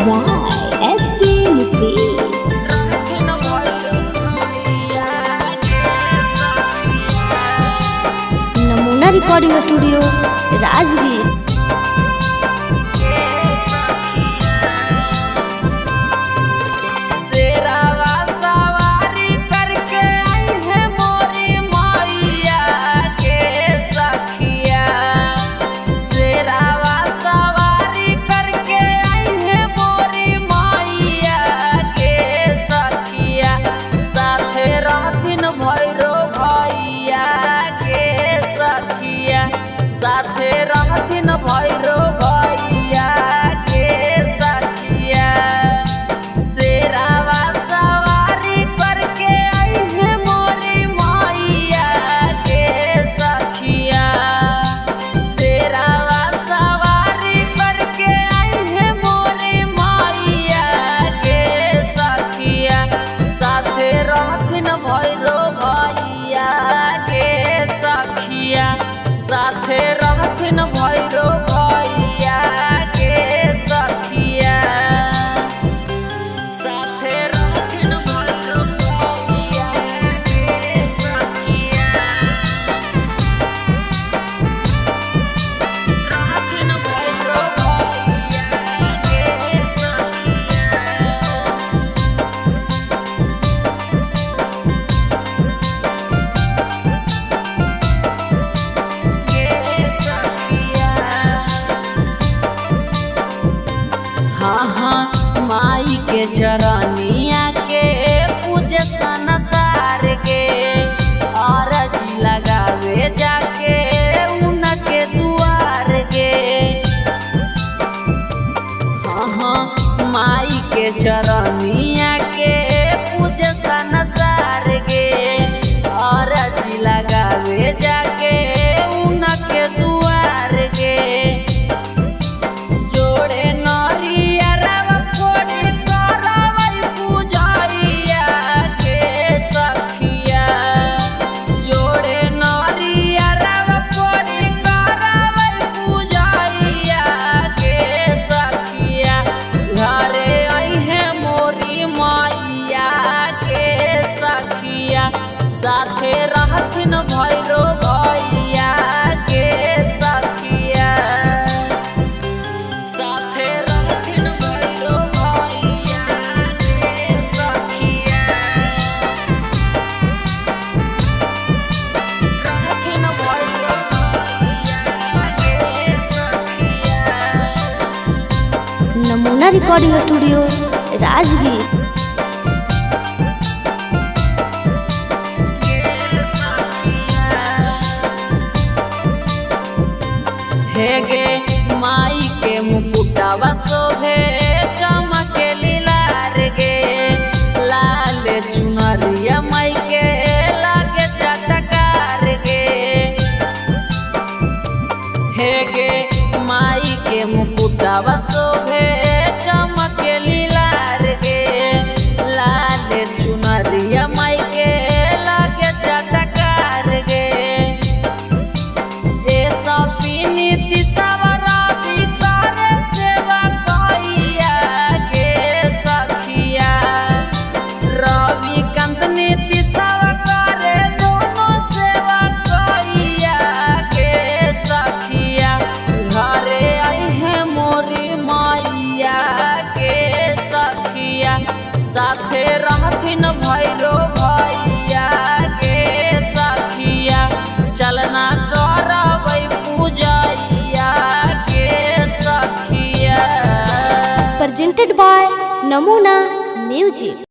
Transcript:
by SP Nitish. नमूना recording studio Rajgir. शेरावा सवारी करके आई है मोरी मैया के सखिया। शेरावा सवारी करके आई है मोरी मैया के सखिया। साथे रहथिन भैरो भैया के सखिया। साथे रहथिन भैरो भैया के सखिया। शेरावा सवारी करके आई है मोरी मैया के सखिया। शेरावा सवारी करके आई है मोरी मैया के सखिया। साथे रहथिन भैरो भैया के सखिया। साथे रहथिन भैरो भैया के सखिया। साथे रहथिन भैरो भैया के सखिया। रहथिन भैरो भैया के सखिया। के सखिया। हाँ हाँ माई के चरनिया के पूजे संसार के अरजी लगावे जाके उनके दुआर के। हाँ हाँ माई के चरनिया के पूजे संसार के अरजी लगावे जाके उनके दुआर के। जोड़े नरियरवा कोड़ी करवै पूजैया के सखिया। जोड़े नरियरवा कोड़ी करवै पूजैया के सखिया। घरे अइहे मोरी मैया के सखिया। साथे रहथिन भैरो भैया के सखिया। साथे रहथिन भैरो भैया के सखिया। रहथिन भैरो भैया के सखिया। नमूना रिकॉर्डिंग स्टूडियो राजगीर। के सखिया। हे गे माई के मुकुटावा शोभे चमके लीलार गे। लाल चुनरिया माई के लागे चटकार गे। हे गे माई के मुकुटावा शोभे चमके लीलार गे। लाल चुनरिया माई के लागे चटकार गे। ए सपिनी तिसवराती करे सेवा कइया के सखिया। रवि कांत नीति सब करे दोनों सेवा कइया के सखिया। घरे अइहे मोरी मैया के सखिया। साथे रहथिन भैरो भैया के सखिया। चलना करबै पूजैया के सखिया। Presented by Namuna Music.